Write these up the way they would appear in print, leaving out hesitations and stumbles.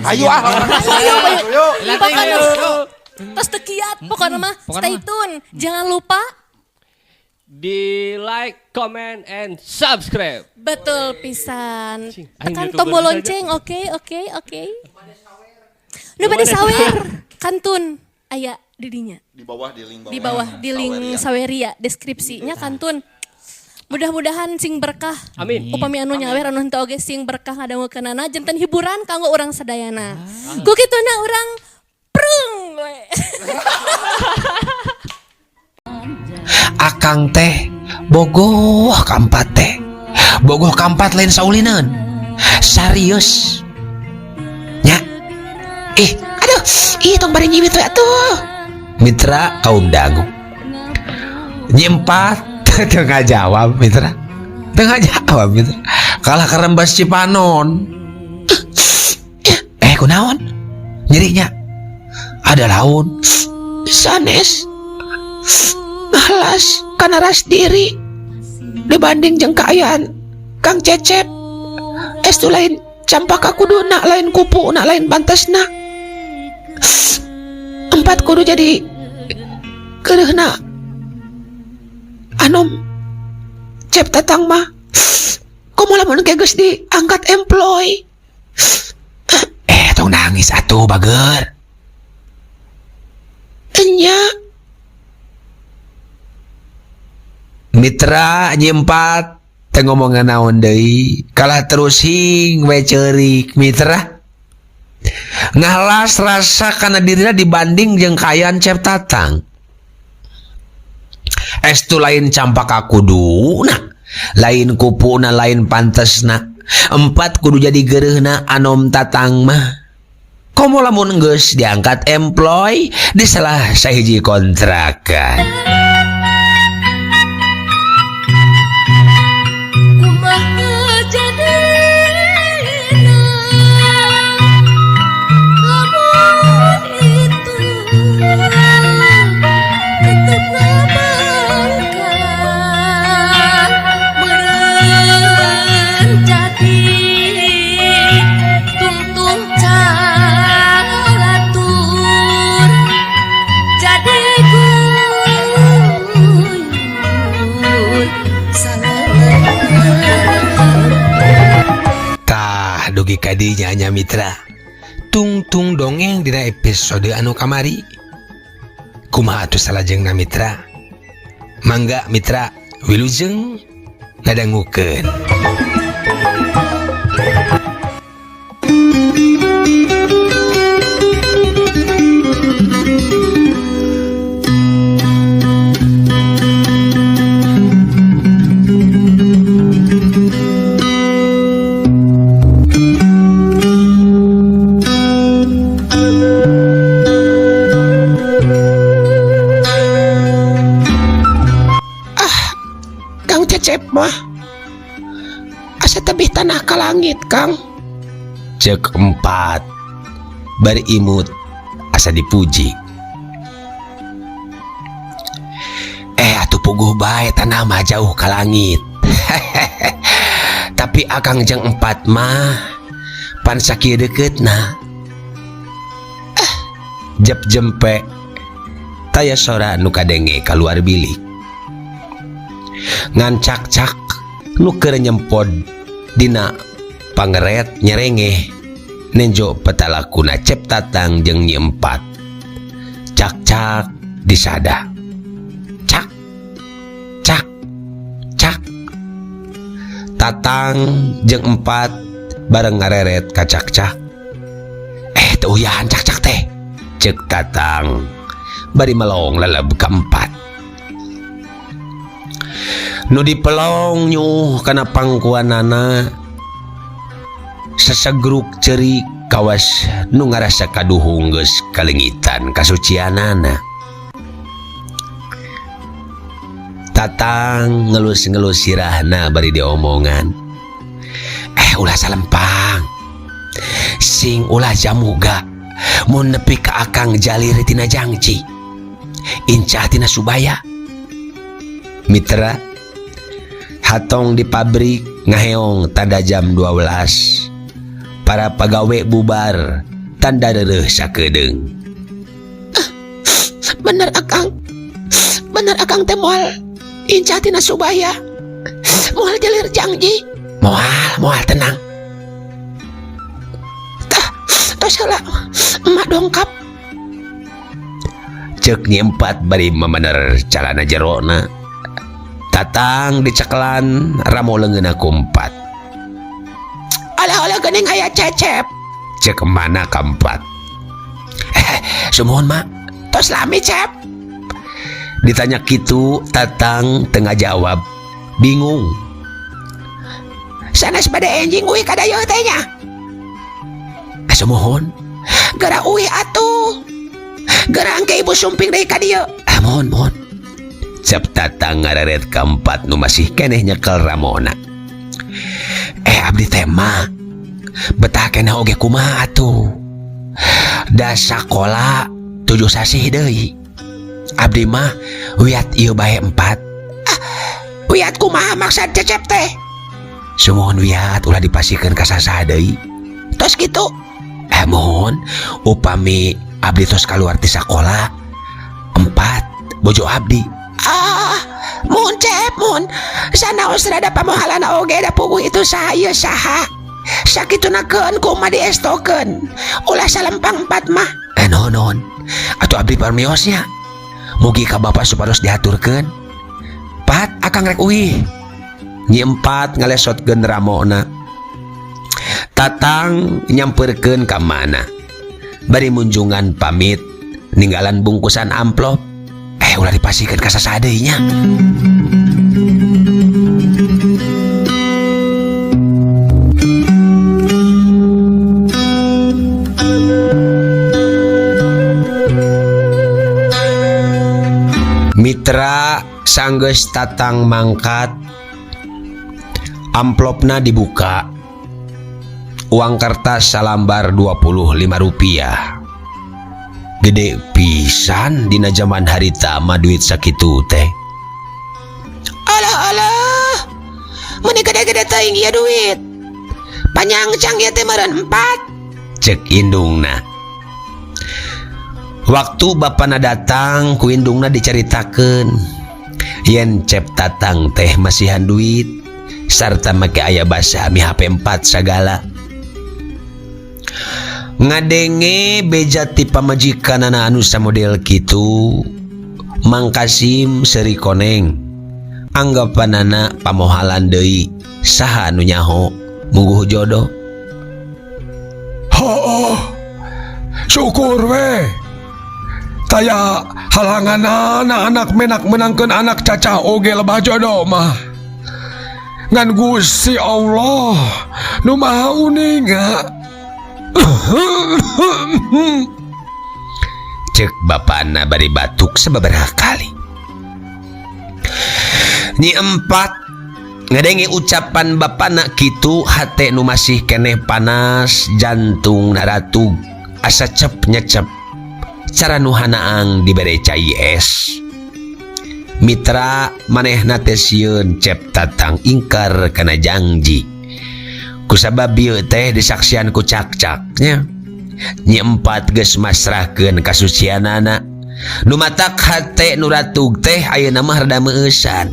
Ayo ah. Ayo, ayo. Ayo. Pokoknya tos teu kiat, pokoknya mah Pokoknya stay mah. tune. Jangan lupa Di like, comment, and subscribe. Betul pisan. Cing, aing Tekan YouTuber tombol saja. lonceng, oke. Nu bade sawer, kantun aya di dinya. Di bawah di link bawah. Di bawah di link Saweria. Saweria deskripsinya kantun. Mudah-mudahan sing berkah. Amin. Upami anu nyawer anu henteu oge sing berkah ngadangukeunana janten hiburan kanggo urang sadayana. Ku kituna urang prung we. Akang teh bogoh kampat teh bogoh kampat lain saulinan serius nya ih aduh ih tong bari nyiwit we atuh mitra kaum dangu nyempat tengah jawab mitra tengah jawab mitra kalah karembas Cipanon kunaon nyerinya ada laun sanes malas kana ras diri dibanding jeung kaayaan Kang Cecep estu lain campaka kuduna lain kupu na lain pantesna empat kudu jadi keureuhna anom Cep Tatang mah komo lamun ge geus diangkat employ tong nangis atuh bager enya mitra nyempat teu ngomongan naon deui kalah terus hing we ceurik mitra ngalas rasa kana dirina dibanding jeung kaayaan Cep Tatang estu lain campaka kuduna lain kupuna lain pantesna empat kudu jadi gereuhna anom Tatang mah komo lamun geus diangkat employ di salah sahiji kontrakan. Kumaha jadina lamun itu tetep ngabangkang meureun jadi tungtung calatur jadi guyur Tah dugi kadinya nya mitra tungtung dongeng dina episode anu kamari kumaha atuh salajengna mitra mangga mitra wilujeng ngadangukeun. Kang Cecep mah asa tebih tanah ka langit Kang cek empat berimut asa dipuji atuh puguh bae tanah mah jauh ka langit tapi akang jeung empat mah pan sakieu deuketna jep jempe taya sora nu kadenge kaluar bilik ngan cak-cak nu keur nyempod dina pangeret nyerengeh nenjo petalakuna Cep Tatang jeung Nyi Empat cak-cak disada cak cak cak Tatang jeung Empat bareng ngareret ka cak-cak teu uyahan cak-cak teh cek Tatang bari melong leleb ka Empat nu dipelong nyuh kana pangkuanana sesegruk ceurik kawas nu ngarasa kaduhung geus kalengitan kasucianana Tatang ngelus-ngelus sirahna bari diomongan ulah salempang sing ulah jamuga mun nepi ka akang jalir tina jangci incah tina subaya mitra hatong di pabrik ngaheong tanda jam 12 Para pagawe bubar tanda reureuh sakedeung. Bener akang. Bener akang teh moal inca tina subaya. Moal jelir janji. Moal, moal tenang. Tah, tos heula emak dongkap. Cek Nyi Empat bari memener calana jerona. Tatang dicekelan ramo leungeunna ku Empat. Alah-alah geuning aya Cecep. Cek mana ka Empat. Sumuhun mak. Tos lami Cep. Ditanya kitu Tatang tengah jawab. Bingung. Sanes bade enjing uih ka dayoh teh nya. Sumuhun. Geura uih atuh. Geura engke ibu sumping deui ka dieu. Mohon, mohon. Cep Tatang ngareret ka Empat nu masih keneh nyekel ramona. Abdi teh mah betah keneh oge kumaha atuh. Da sakola 7 sasih deui. Abdi mah wiat ieu bae Empat. Ah, wiat kumaha maksad Cecep teh? Sumuhun wiat ulah dipasihkeun ka sasaha deui. Tos kitu. Mohon upami abdi tos kaluar ti sakola Empat bojo abdi. Ah, mun Cep, mun. Sanaos rada pamohalana oge da puguh itu saha ieu saha. Sakituna keun kumaha diestokeun. Ulah salempang Empat mah. Nuhun, nuhun. Atuh abdi parmiosnya. Mugi ka bapa supados diaturkeun. Pat akang rek uih. Nyi Empat ngalesotkeun ramona. Tatang nyamperkeun ka mana. Bari munjungan pamit ninggalan bungkusan amplop. Ulah dipasihkeun ka sasaha deui nya. Mitra sanggeus Tatang mangkat, amplopna dibuka. Uang kertas salambar 25 rupiah. Gede pisan dina zaman harita mah duit sakitu teh. Alah alah, meuni gede-gede teuing ieu duit. Panyangcang ieu teh meureun 4. Cek indungna. Waktu bapana datang ku indungna dicaritakeun yen Cep Tatang teh masihan duit sarta make aya basa mi HP 4 sagala. Ngadenge beja ti pamajikanana anu samodel kitu, Mang Kasim seuri koneng. Anggapanana pamohalan deui, saha anu nyaho mungguh jodoh. Hooh, syukur we. Taya halanganana anak menak menangkeun anak cacah oge lebah jodoh mah. Ngan Gusti Allah nu Maha Uninga. Cek bapana bari batuk sababaraha kali. Nyi Empat ngadenge ucapan bapana kitu, hate nu masih keneh panas, jantung naratug asa cep nyecep. Cara nu hanaang dibere cai es. Mitra manehna teh sieun Cep Tatang ingkar kana janji. Kusabab bieu teh disaksian ku cakcaknya. Nyi Empat geus masrahkeun kasucianana. Nu matak hate nu ratug teh ayeuna mah rada meueusan.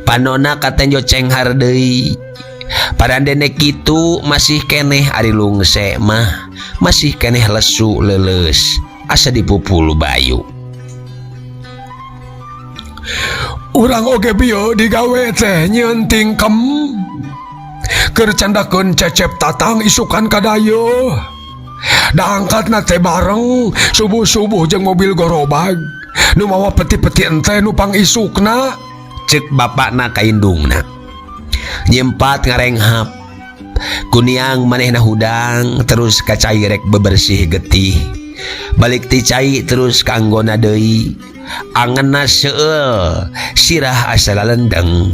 Panona katenjo cenghar deui. Parandene kitu masih keneh ari lungse mah, masih keneh lesu leuleus asa dipupulu bayu. Urang oge bieu digawe teh nyieun tingkem. Keur candakeun Cecep Tatang isukan ka dayoh. Dangkatna teh bareng subuh-subuh jeung mobil gorobag. Nu mawa peti-peti ente nu pangisukna. Cek bapakna ka indungna. Nyi Empat ngarenghap. Kuniang manehna hudang terus ka cai rek bebersih getih. Balik ti cai terus kanggona deui. Angenna seueul, sirah asa lalendeng,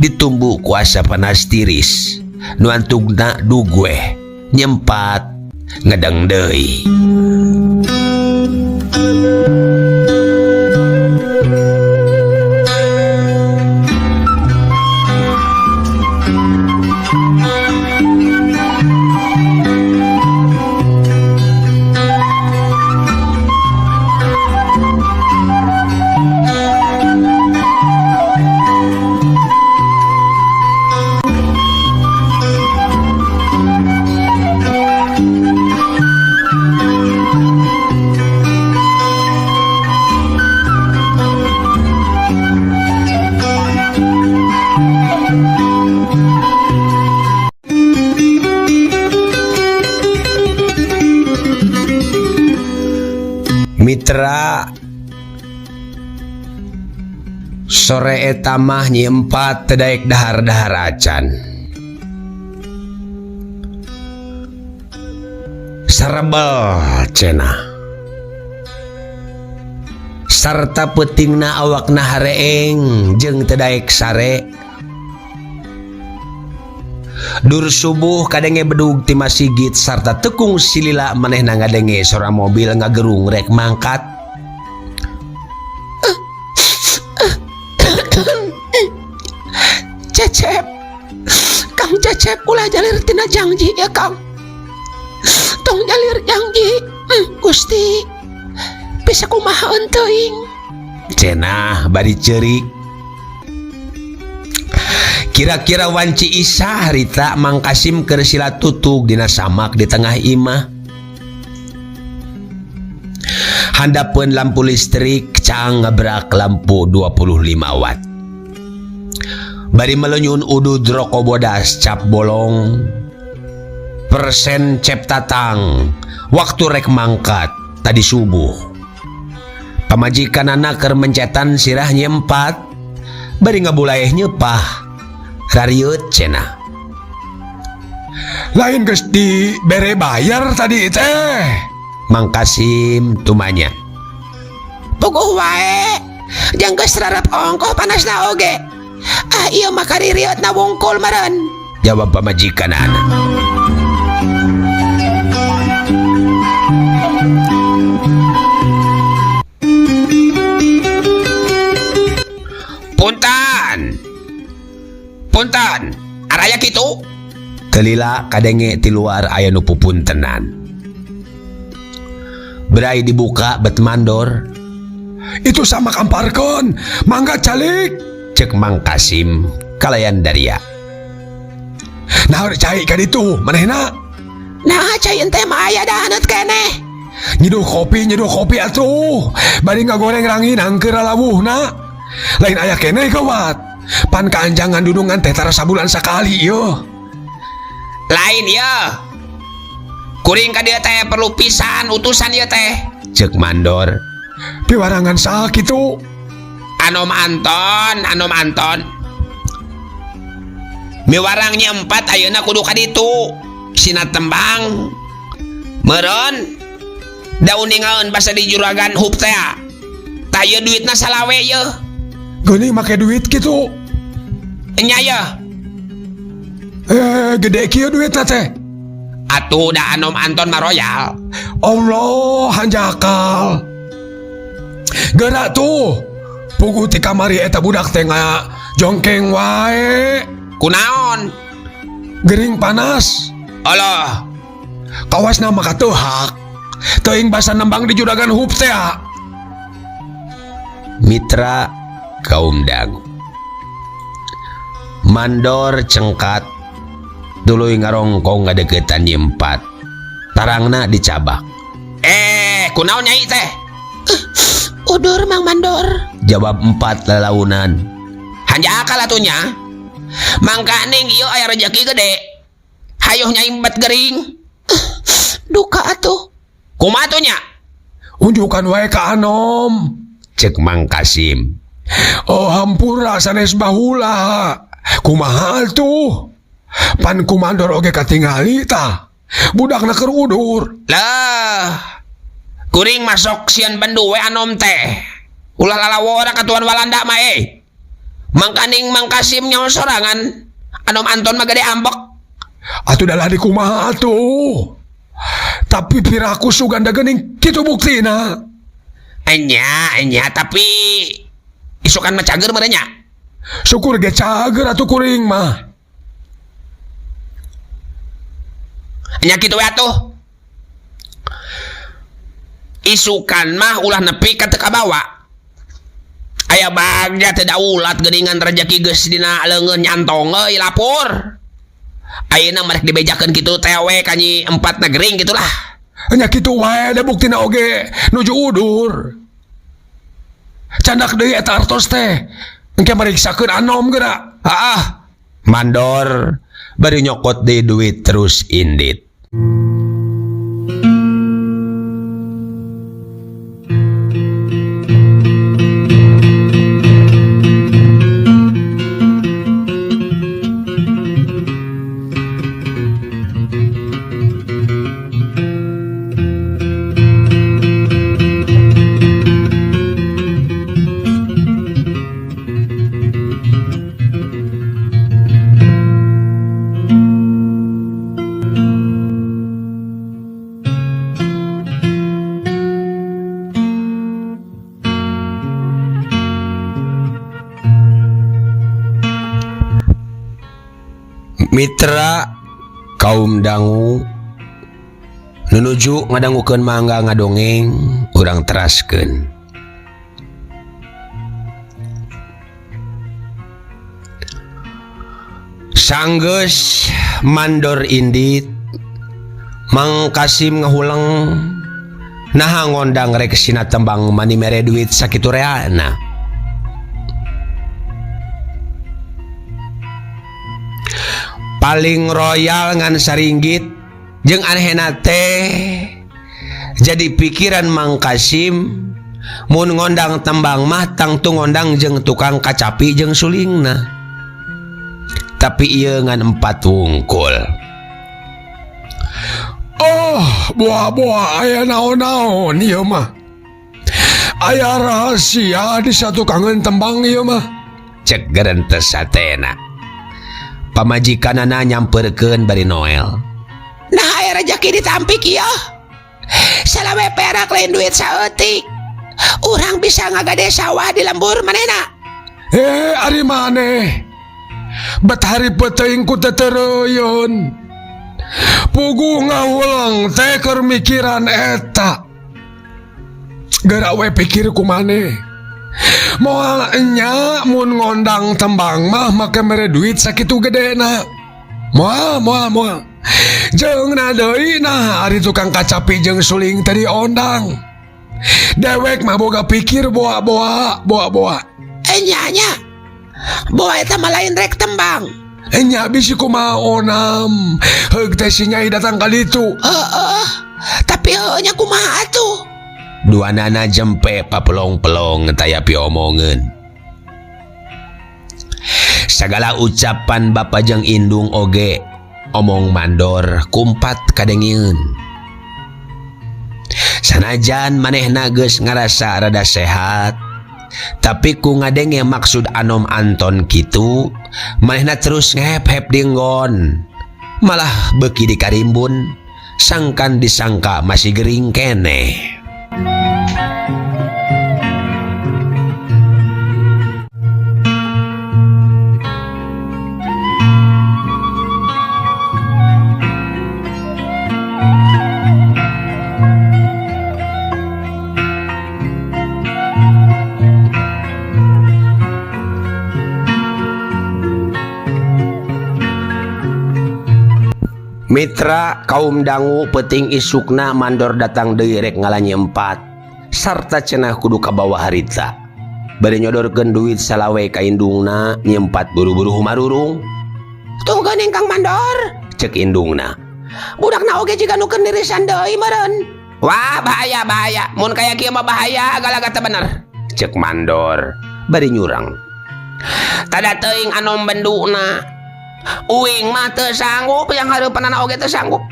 ditumbu ku asa panas tiris. Nu antugna dugueh, nyempat ngedeng deui. Mitra sore eta mah Nyi Empat teu daek dahar-dahar acan. Sarebel cenah. Sarta peutingna awakna hareeng jeung teu daek sare. Dur subuh kadenge bedug ti masigit sarta tekung silila manehna ngadenge sora mobil ngagerung rek mangkat. Cecep, Kang Cecep ulah jalir tina jangji ya Kang. Tong jalir jangji, Gusti. Bisa kumaha teuing. Cenah bari ceurik. Kira-kira wanci Isa harita Mang Kasim keur sila tutug dina samak di tengah imah. Handapeun lampu listrik cang ngebrak lampu 25 watt. Bari melenyun udud rokok bodas cap bolong. Persen cep tatang waktu rek mangkat tadi subuh. Pamajikan anak keur mencetan sirah nyempat bari ngabulaeh nyepah. Rariut cenah. Lain geus dibere bayar tadi teh. Mang Kasim tumanya. Puguh wae. Jeung geus rarap ongkoh panasna oge. Ah ieu mah kaririutna wungkul meureun. Jawab pamajikan anak. Punten. Punten, araya kitu. Telila kadenge ti luar aya nu pupuntenan. Berai dibuka bet mandor. Itu sama kamparkeun, mangga calik. Cek Mang Kasim kalayan daria. Nah, cai ka ditu manehna. Nah, cai ente mah aya dahaneut keneh. Nyeduh kopi atuh. Bari ngagoreng ranginang keur lalawuhna. Lain aya keneh gawat. Pan kaanjangan dudungan teh tara sabulan sakali yeuh. Lain yeuh. Kuring ka dieu teh perlu pisan utusan ieu teh. Cek mandor. Piwarangan saha kitu? Anom Anton, Anom Anton. Miwarang Nyi Empat ayeuna kudu ka ditu. Sina tembang. Meureun daun ningaeun basa di juragan hup teh. Tah ieu duitna salawe yeuh. Geuning make duit kitu. Nya yeuh. Gede kieu duitna teh. Atuh da Anom Anton mah royal. Allah hanjakal. Geura tuh. Puguh ti kamari eta budak teh ngajongkeng wae. Kunaon? Gering panas. Alah. Kawasna mah kateuhak. Teuing basa nembang di juragan hup teh. Mitra kaum dangu. Mandor cengkat tuluy ngarongkong ngadeukeutan Nyi Empat. Tarangna dicabak. Kunaon nyai teh? Udur Mang Mandor. Jawab Empat lalaunan. Hanjakal atuh nya. Mangkaning ieu aya rejeki gede. Hayuh nyai empat gering. Duka atuh. Kumaha atuh nya? Unjukan wae ka Anom. Cek Mang Kasim. Oh hampura sanes bahula. Kumaha atuh? Pan kumandor oge katingali tah. Budakna keur udur. Lah. Kuring masuk sieun bendu we Anom teh. Ulah lalawora ka tuan Walanda mah Mangkaning Mang Kasim nyawa sorangan. Anom Anton mah gede ambek. Atuh dalah di kumaha atuh. Tapi piraku suganda geuning kitu buktina. Enya tapi isukan mah cager meureun nya. Syukur ge cager atuh kuring mah. Nya kitu we atuh. Isukan mah ulah nepi ka teu kabawa. Aya bagja teu daulat geuningan rejeki geus dina leungeun nyantong euy lapor. Ayeuna mah rek dibejakeun kitu teh we ka Nyi Empat na gering gitulah. Nya kitu wae da buktina oge nuju udur. Candak deui eta artos teh. Engke mariksakeun Anom geura. Heeh. Mandor bari nyokot deui duit terus indit. Mitra kaum dangu nunuju ngadangukeun mangga ngadongeng urang teraskeun. Sanggeus mandor indit Mang Kasim ngahuleng naha ngondang rek sina tembang mani mere duit sakitu reana. Paling royal ngan saringgit jeung anehna teh jadi pikiran Mang Kasim mun ngondang tembang mah tangtu ngondang jeung tukang kacapi jeung sulingna. Tapi ieu ngan empat wungkul. Oh, buah-buah aya naon-naon ieu mah. Aya rahasia di satu kangen tembang ieu mah. Cek gerentes hatena. Pamajikanana nyamperkeun bari Noel. Nah aya rejeki ditampik ieu. Salawe perak lain duit saeutik. Urang bisa ngagade sawah di lembur manehna. Ari maneh. Bet hari peuting ku tetereuyeun. Puguh ngawulang teh keur mikiran eta. Geura we pikir ku maneh. Moal enya mun ngondang tembang mah make mere duit sakitu gedena. Moal moal moal. Jeung na deui nah ari tukang kacapi jeung suling teh diondang. Dewek mah boga pikir boa-boa boa-boa. Enya nya. Boa eta mah lain rek tembang. Enya bisi kumaha onam. Heug teh si Nyai datang ka ditu. Heeh. Tapi heueuh nya kumaha atuh? Duanana jempe papelong-pelong taya piomongeun. Sagala ucapan bapa jeung indung oge omong mandor kumpat kadengieun. Sanajan manehna geus ngarasa rada sehat, tapi ku ngadenge maksud Anom Anton kitu, manehna terus ngehep-hep dinggon. Malah beuki dikarimbun, sangkan disangka masih gering keneh. Mitra kaum dangu peting isukna mandor datang deui rek ngalanyi empat sarta cenah kudu kabawa harita. Bari nyodorkeun duit salawe ka indungna nyempat buru-buru humarurung. Tunggu geuning Kang Mandor, cek indungna. Budakna oge jiga nu keur nirisan deui meureun. Wah, bahaya bahaya. Mun kaya kieu mah bahaya galaga teu bener. Cek Mandor bari nyurang. Tada teuing anom benduna. Uing mah teu sanggup yang hareupanana oge teu sanggup.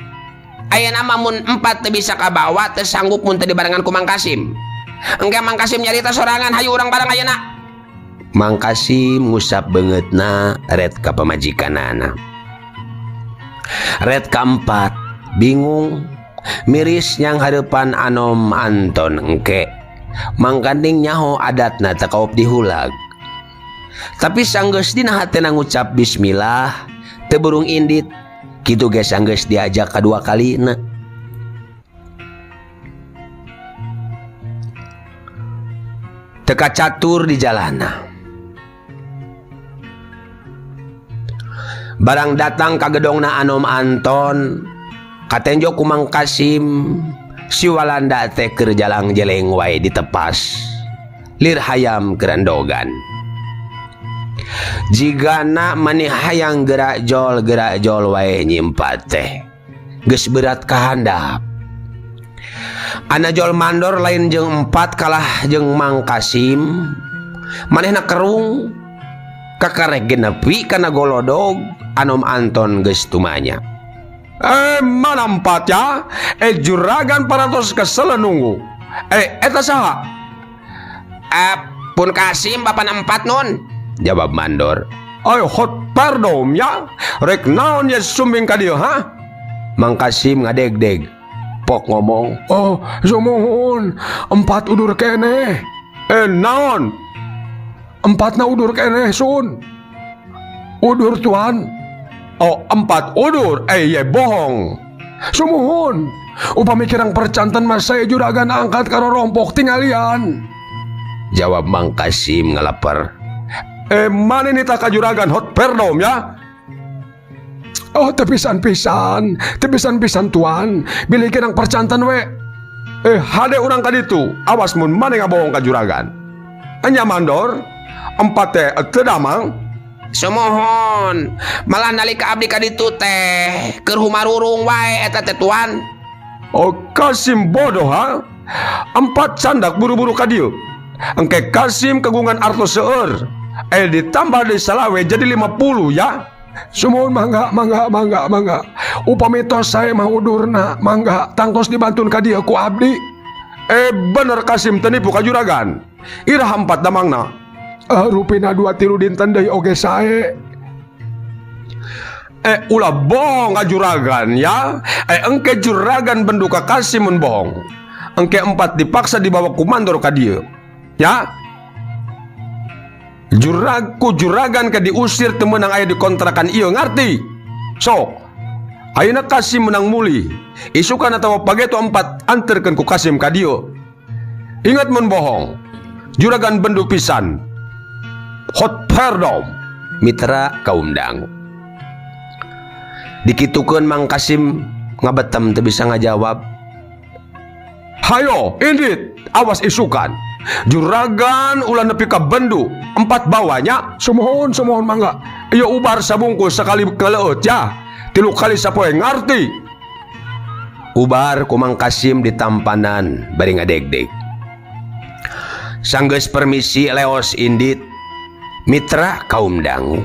Ayeuna mah mun empat teu bisa kabawa teu sanggup mun teu dibarengan ku Mang Kasim. Engke Mang Kasim nyarita sorangan hayu urang bareng ayeuna. Mang Kasim ngusap beungeutna ret ka pamajikanana. Ret kaempat bingung miris yang hareupan Anom Anton engke. Mangkanding nyaho adatna teu kaop dihulag. Tapi sanggeus dina hatena ngucap bismillah teu burung indit. Kitu ge sanggeus diajak kadua kalina. Teu kacatur di jalana. Barang datang ka gedongna Anom Anton, katenjo ku Mang Kasim, si Walanda teh keur jalang jeleng wae ditepas. Lir hayam kerendogan. Jigana mani hayang gerak jol wae nyimpat teh. Geus berat kahandap. Ana jol mandor lain jeung empat kalah jeung Mang Kasim. Manehna kerung kakarek genepi kana golodog Anom Anton geus tumanya. Mana empat ya? Juragan parantos kesel nunggu. Eta saha? Pun Kasim bapan empat nun. Jawab mandor. Ayo hot pardom ya. Rek naon ya sumbing ka dieu ha? Mang Kasim ngadegdeg. Pok ngomong. Oh, sumuhun. Empat udur keneh. Naon? Empatna udur keneh sun. Udur tuan. Oh empat udur eh ye bohong. Sumuhun upami kirang percanten mah saya juragan angkat karo rompok tingalian. Jawab Mang Kasim ngalaper. Mana nita ka juragan hot perdom ya? Oh tepisan-pisan, tepisan-pisan tuan, bilih kirang percanten we. Hade urang kaditu, awas mun mana ngabohong ka juragan. Enya mandor, empat teh teu damang. Sumuhun, malah nalika abdi kaditu teh keur humarurung wae eta teh tuan. Oh Kasim bodoh ha? Empat candak buru-buru ka dieu. Engke Kasim kagungan artos seueur. Ditambah deui salawe jadi 50 ya. Sumuhun mangga mangga mangga mangga. Upami tos sae mah udurna mangga tangtos dibantun ka dieu ku abdi. Bener Kasim teu nipu ka juragan. Irah empat damangna. Rupina 2-3 dinten deui oge sae. Ulah bohong ka juragan ya. Engke juragan bendu ka Kasim mun bohong. Engke empat dipaksa dibawa ku mandor ka dieu. Ya. Juragku juragan ke diusir teu meunang aya dikontrakan ieu ngarti. Sok. Ayeuna Kasim menang mulih. Isukan atawa pageto empat anterkeun ku Kasim ka dieu. Ingat mun bohong. Juragan bendu pisan. Hot perdom. Mitra kaum dangu. Dikitukeun Mang Kasim ngabetem teu bisa ngajawab. Hayo, indit, awas isukan. Juragan ulah nepi ka bendu, empat bawanya. Sumuhun, sumuhun mangga. Ieu ubar sabungkus sakali keleueut ya. 3 kali sapoe ngarti. Ubar ku Mang Kasim ditampanan bari ngadegdeg. Sanggeus permisi leos indit. Mitra kaum dangu.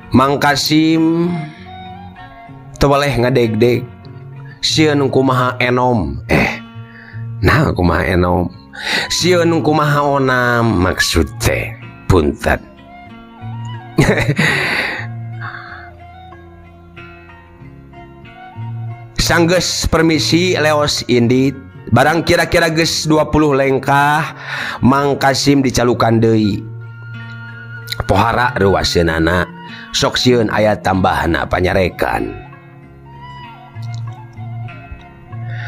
Mang Kasim teu weleh ngadegdeg. Sieun kumaha enom. Nah kumaha enom. Sieun kumaha onam maksud teh punten. Sanggeus permisi leos indit. Barang kira-kira geus 20 lengkah Mang Kasim dicalukan deui. Pohara reuaseunana sok sieun aya tambahna panyarekan.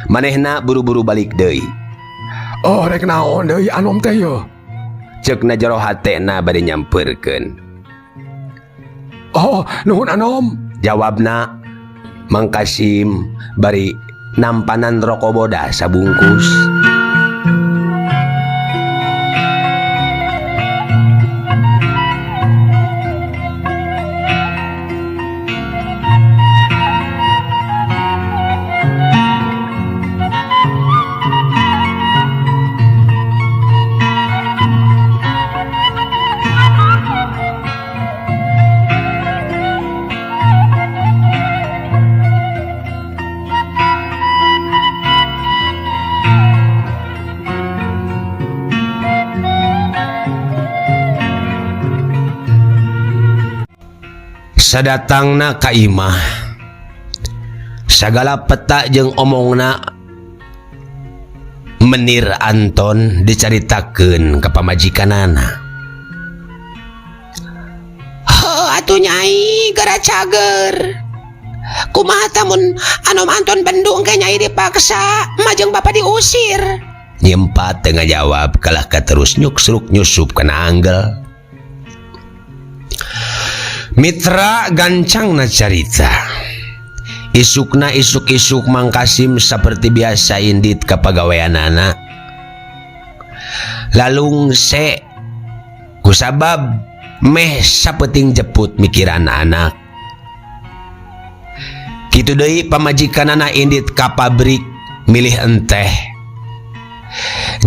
Manehna buru-buru balik deui. Oh rek naon deui anom teh yeuh? Ceukna jero hatena bari nyampeurkeun. Oh nuhun anom. Jawabna Mang Kasim bari nampanan rokok bodas sabungkus. Sadatangna ka imah sagala peta jeung omongna menir Anton dicaritakeun ka pamajikanana. Heuh atuh nyai gara cager. Kumaha tah mun anom Anton bendung ke nyai dipaksa majeng bapa diusir. Nyempat teu ngajawab kalah ka terus nyuksruk nyusup kana anggel. Mitra gancangna carita. Isukna isuk-isuk Mang Kasim seperti biasa indit ka pagaweanana. Lalungse kusabab meh sapeting jeput mikiran anak. Kitu deui pamajikanana indit ka pabrik milih enteh.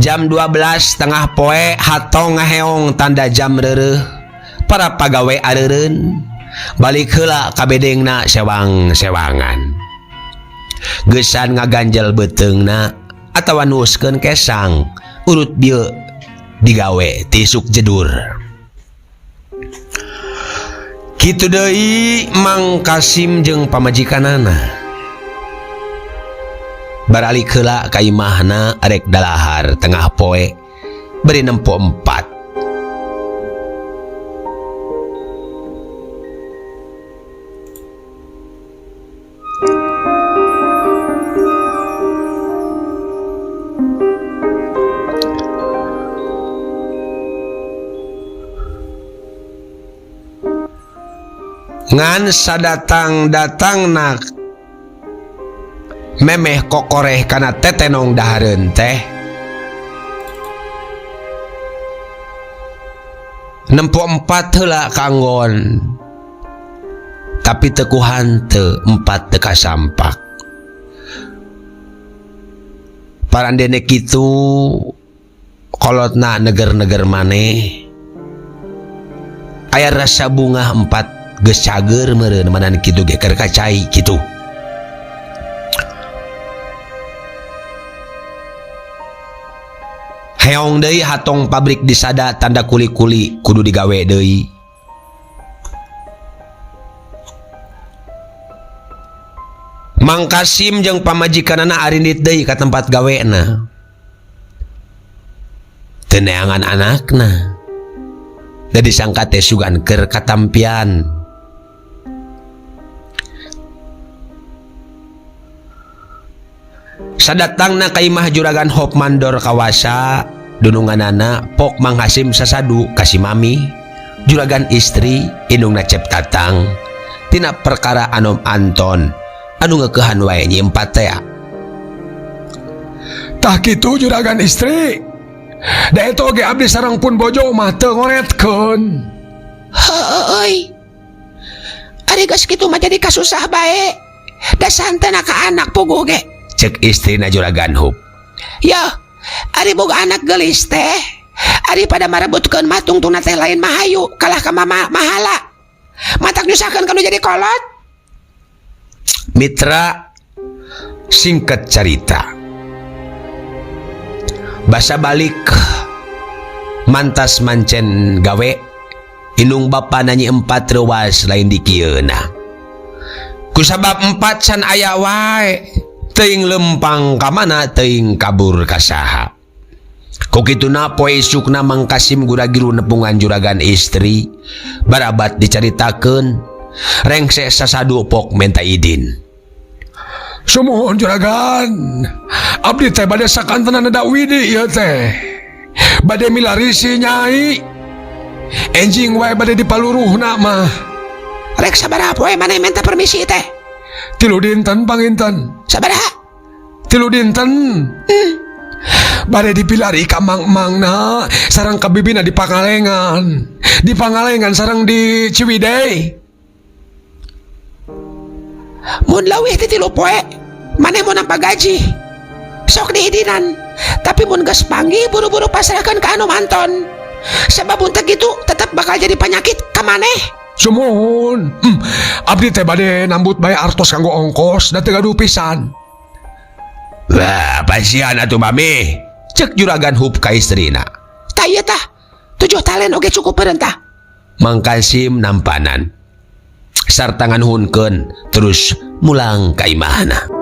Jam 12 tengah poe hatong ngaheong tanda jam reureuh. Para pagawe areureun balik heula ka bedengna sewang-sewangan. Geusan ngaganjel beuteungna atawa nuuskeun kesang urut bieu digawe tisuk jedur. Kitu deui Mang Kasim jeung pamajikanana. Baralik heula ka imahna rek dalahar tengah poe bari nempo empat. Ngan sadatang-datangna memeh kokoreh kana tetenong dahareun teh nempo empat heula kanggon tapi teu ku hanteu empat teu kasampak. Parandene kitu kolotna neger-neger maneh aya rasa bungah empat geus cager meureun manan kitu ge keur kacai kitu. Heong deui hatong pabrik disada tanda kuli-kuli kudu digawe deui. Mang Kasim jeung pamajikanana arindit deui ka tempat gawena. Teu neangan anakna. Da disangka teh sugan keur katampian. Sadatangna ka imah juragan Hopman Dor kawasa dununganana pok Mang Hasim sasadu ka si Mami juragan istri indungna Cep Tatang tina perkara Anom Anton anu ngeukehan wae Nyi Empat tea. Tah kitu juragan istri. Da eta oge abdi sareng pun bojo mah teu ngoretkeun. Heueuh euy. Ari geus kitu mah jadi kasusah bae. Da santena ka anak puguh ge. Cek istrina juragan Hup. Yeuh, ari boga anak geulis teh. Ari pada marebutkeun mah tungtungna teh lain mahayu kalah ka mama mahala. Matak nyusahkeun kanu jadi kolot. Mitra singkat carita. Basa balik mantas mancen gawe indung bapa na Nyi Empat reuwas lain dikieuna. Kusabab empat can aya wae teuing lempang ka mana teuing kabur ka saha. Ku kituna poe isukna Mang Kasim gura-giru nepungan juragan istri barabat dicaritakeun rengse sasadu pok menta idin. Sumuhun juragan, abdi teh bade sakantenan neda widi ieu teh. Bade milari si nyai. Enjing wae bade dipaluruhna mah. Rek sabaraha poe maneh menta permisi teh? 3 dinten panginten. Sabaraha? 3 dinten. Bade dipilari ka mang-mangna sareng ka bibina di Pangalengan. Di Pangalengan sareng di Ciwidey. Mun leuwih ti 3 poe, maneh mun nampa gaji. Sok diidinan. Tapi mun geus panggih buru-buru pasrahkeun ka anu manton. Sabab mun teu kitu tetep bakal jadi panyakit ka maneh. Sumuhun. Abdi teh bade nambut bae artos kanggo ongkos da teu gaduh pisan. Wah, pasian atuh mami. Cek juragan Hup ka istrina. Tah ieu tah, 7 talen oge cukup meureun tah. Mang Kasim nampanan. Sarta nganuhunkeun terus mulang ka imahna.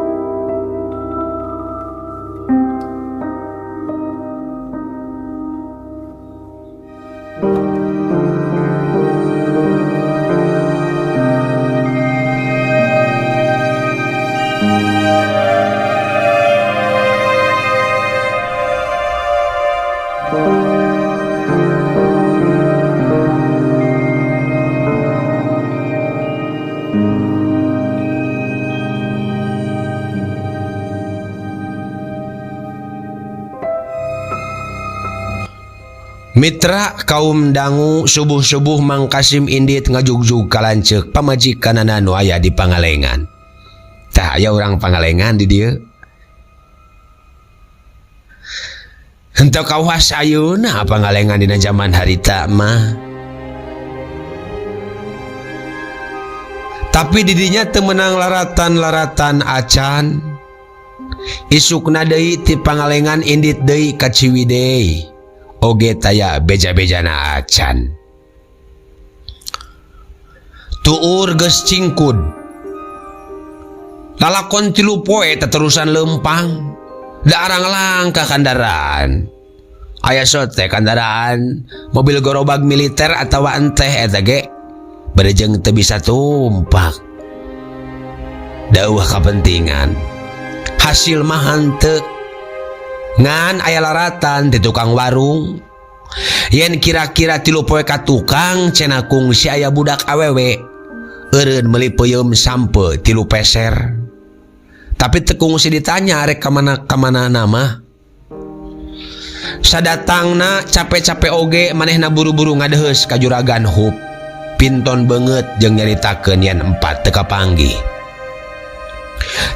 Mitra kaum dangu subuh-subuh Mang Kasim indit ngajugjug kalanceuk pamajikanana nu aya di Pangalengan. Tah aya urang Pangalengan di dieu. Henteu kawas ayeuna Pangalengan dina zaman harita mah. Tapi didinya teu meunang laratan-laratan acan. Isukna deui ti Pangalengan indit deui ka Ciwidey. Oge taya beja-bejana acan. Tuur geus cingkud. Lalakon 3 poe teterusan lempang. Da arang langka kandaraan. Aya sote kandaraan, mobil gerobak militer atawa enteh eta ge bade jeung teu bisa tumpak. Dauh kapentingan. Hasil mah henteu. Ngan aya laratan di tukang warung. Yen kira-kira 3 poe ka tukang cenah kungsi aya budak awewe. Eureun meuli peuyeum sampe 3 peser. Tapi teu kungsi ditanya arek ka mana ka manana mah. Sadatangna cape-cape oge manehna buru-buru ngadeheus ka juragan Hup. Pinton beungeut jeung nyaritakeun yen 4 teu kapanggih.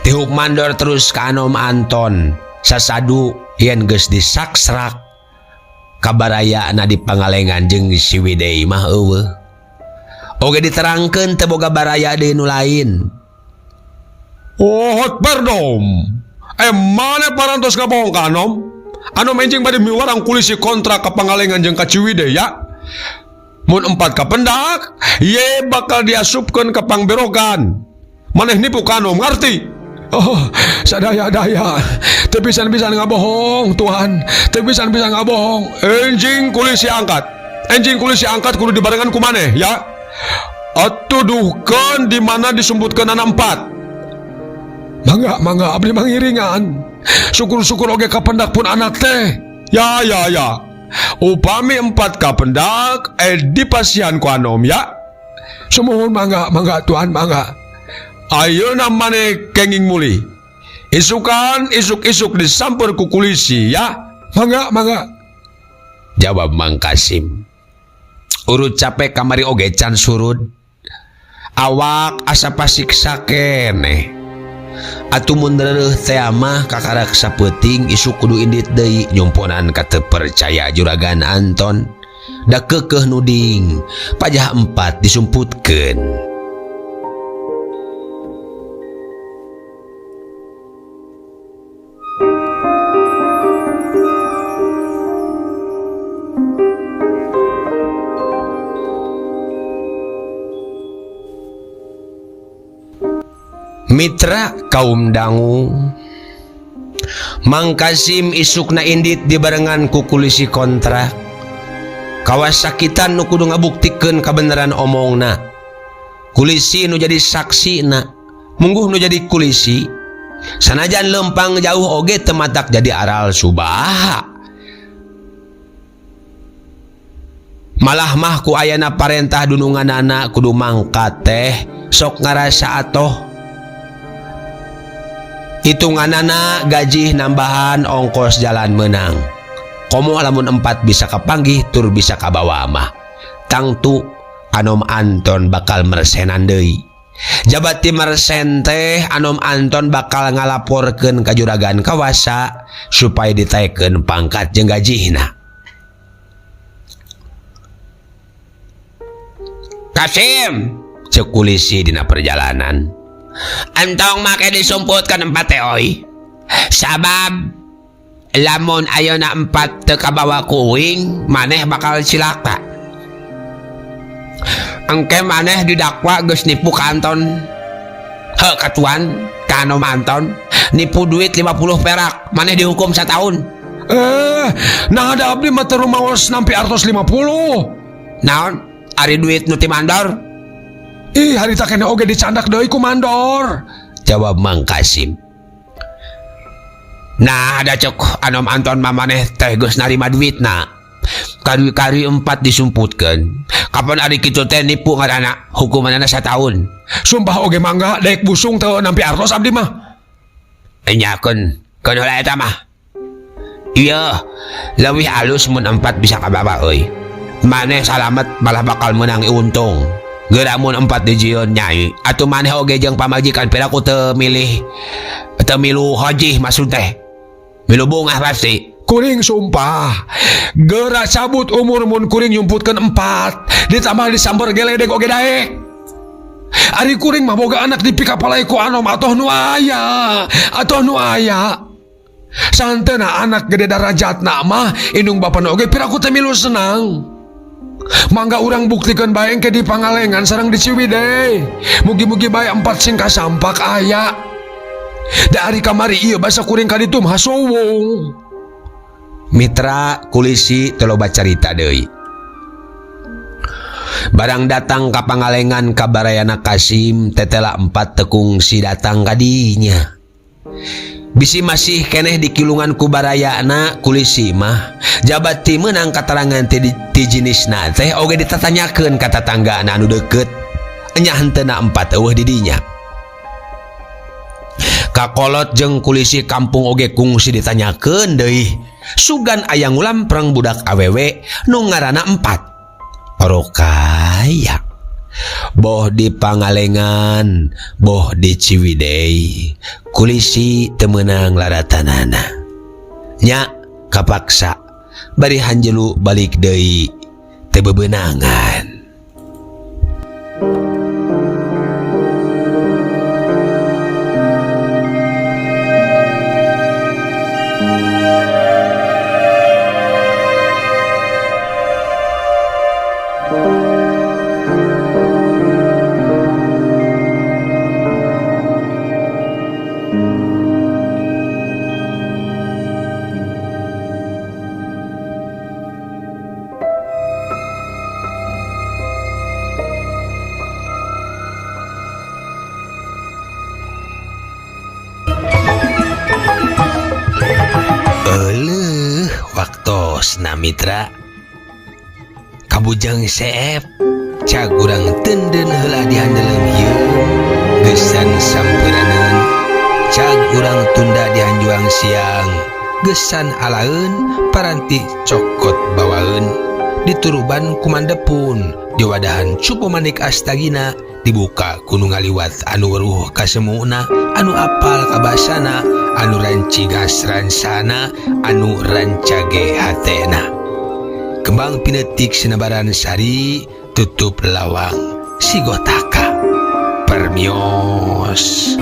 Ti Hup mandor terus ka Anom Anton sasadu yen geus disaksrak kabarayana di Pangalengan jeung Ciwidey mah eueuh. Oge diterangkeun teu boga baraya deui nu lain. Oh, hot perdom. Mane parantos ngabohong ka Anom? Anom enjing bade miwarang kulisi kontrak ka Pangalengan jeung ka Ciwidey ya. Mun 4 kapendak, ye bakal diasupkeun ka pangberogan. Maneh nipu ka Anom, ngarti? Oh, sadaya-daya. Teu pisan-pisan ngabohong, Tuhan. Teu pisan-pisan ngabohong. Enjing kulisi angkat. Enjing kulisi angkat kudu dibarengan ku maneh ya. Atuduhkeun di mana disumputkeun anak 4. Mangga, mangga abdi mangiringan. Syukur-syukur oge kapendak pun anak teh. Ya, ya, ya. Upami 4 kapendak, dipasihan ku Anom ya. Sumuhun mangga, mangga Tuhan, mangga. Ayeuna maneh kenging mulih. Isukan isuk-isuk disamper ku kulisi ya. Mangga, mangga. Jawab Mang Kasim. Urut capek kamari oge can surut. Awak asa pasiksa keneh. Atuh mun reureuh teh mah kakarak sapeuting isuk kudu indit deui nyumponan ka teu percaya juragan Anton. Da keukeuh nuding, pajah 4 disumputkeun. Mitra kaum dangu Mang Kasim isukna indit dibarengan ku kulisi kontrak. Kawasakitan nu kudu ngabuktikeun kabeneran omongna. Kulisi nu jadi saksina, mungguh nu jadi kulisi. Sanajan lempang jauh oge teu matak jadi aral subaha. Malah mah ku ayana parentah dununganana kudu mangkat teh sok ngarasa atoh. Hitunganana gaji nambahan ongkos jalan menang. Komo lamun 4 bisa kapanggih tur bisa kabawa mah. Tangtu Anom Anton bakal mersenan deui. Jabati mersen teh Anom Anton bakal ngalaporkeun ka juragan kawasa supaya ditaekeun pangkat jeung gajihna. Kasim, ceuk kulisi dina perjalanan. Entong make disumputkeun 4 teh oi. Sabab lamun ayeuna 4 teu kabawa kuing, maneh bakal cilaka. Engke maneh didakwa geus nipu ka Anton. Heuh ka tuan, ka Anom Anton, nipu duit 50 perak, maneh dihukum satahun. Nah ada abdi mah teu rumaos nampi artos 50. Naon? Ari duit nu ti mandor? Ih, harita kene oge dicandak deui ku mandor. Jawab Mang Kasim. Nah, ada cek Anom Anton mamaneh teh geus narima duitna. Kari-kari 4 disumputkeun. Kapan ari kitu teh nipu ngaranna, hukumanana satahun. Sumpah oge mangga daek busung teu nampi artos abdi mah. Nya keun, keun heula eta mah. Ieu leuwih alus mun 4 bisa kabawa euy. Maneh salamet malah bakal meunang untung. Geura mun 4 dijieun nyai, atuh maneh oge jeung pamajikan piraku teu milih, teu milu hojih maksud teh. Milu bungah pasti. Kuring sumpah, geura cabut umur mun kuring nyumputkeun 4, ditambah disamper geledek oge daek. Ari kuring mah boga anak dipikapalai ku Anom atoh nu aya, atoh nu aya. Santena anak gede darajatna mah indung bapana oge piraku teh milu senang. Mangga urang buktikeun bae engke di Pangalengan sareng di Ciwidey. Mugi-mugi bae 4 sing kasampak aya. Da ari kamari ieu basa kuring ka ditu mah sowong. Mitra kulisi teu loba carita deui. Barang datang ka Pangalengan ka barayana Kasim tetela 4 tekung si datang ka dinya. Bisi masih keneh dikilungan ku barayana kulisi mah jabat ti meunang katarangan ti jenisna teh oge ditatanyakeun ka tatanggana anu deukeut. Nya henteuna empat eueuh di dinya. Kakolot jeung kulisi kampung oge kungsi ditanyakeun deui. Sugan aya ngulampreng budak awewe nu ngaranna empat. Orokaya. Boh di Pangalengan, boh di Ciwidey, kulisi teu meunang laratanana. Nya kapaksa bari hanjelu balik deui teu bebenangan. Euleuh waktosna mitra. Kabujang seep cag urang teundeun heula dihandeleun ieu geusan sampeunaneun cag urang tunda dihanjuang siang geusan alaeun paranti cokot bawaeun dituruban ku mandepun diwadahan cupu manik astagina dibuka ku nu ngaliwat anu weruh kasemuna anu apal kabasana anu rancigas ransana anu rancage hatena kembang pinetik sinabaran sari tutup lawang sigotaka permios.